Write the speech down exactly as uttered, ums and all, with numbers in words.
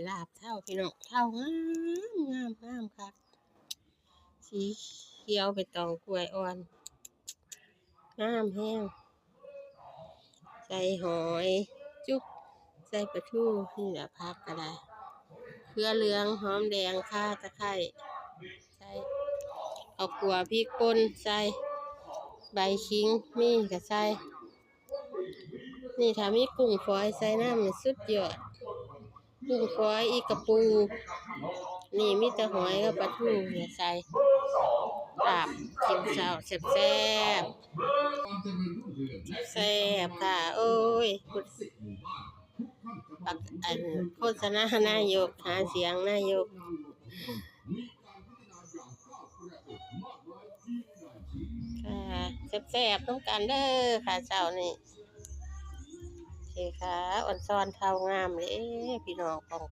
ลาบเฒ่าพี่น้อง เฒ่างามงามงามคัก สีเขียวเป็นตองกล้วยอ่อน งามแฮง ใส่หอยจุ๊บ ใส่ปลาทู นี่แหละผักก็ได้ เขือเหลือง หอมแดง ข่า ตะไคร้ ใส่ข้าวคั่ว พริกป่น ใส่ใบขิง มีก็ใส่ นี่ถ้ามีกุ้งฝอยใส่นำนี่สุดยอด กุ้งฝอย อีกระปู นี่มีแต่หอยกับปลาทูเนี่ยใส่ ลาบกินเช้าแซ่บๆ แซ่บค่ะ โอ้ย ปัก อัน โฆษณานายก หาเสียงนายก ค่ะ แซ่บๆ นำกันเด้อค่ะ เช้านี้ โอเคค่ะ อ่อนซ้อนเฒ่างามเลย เอ้ย พี่น้องป้อง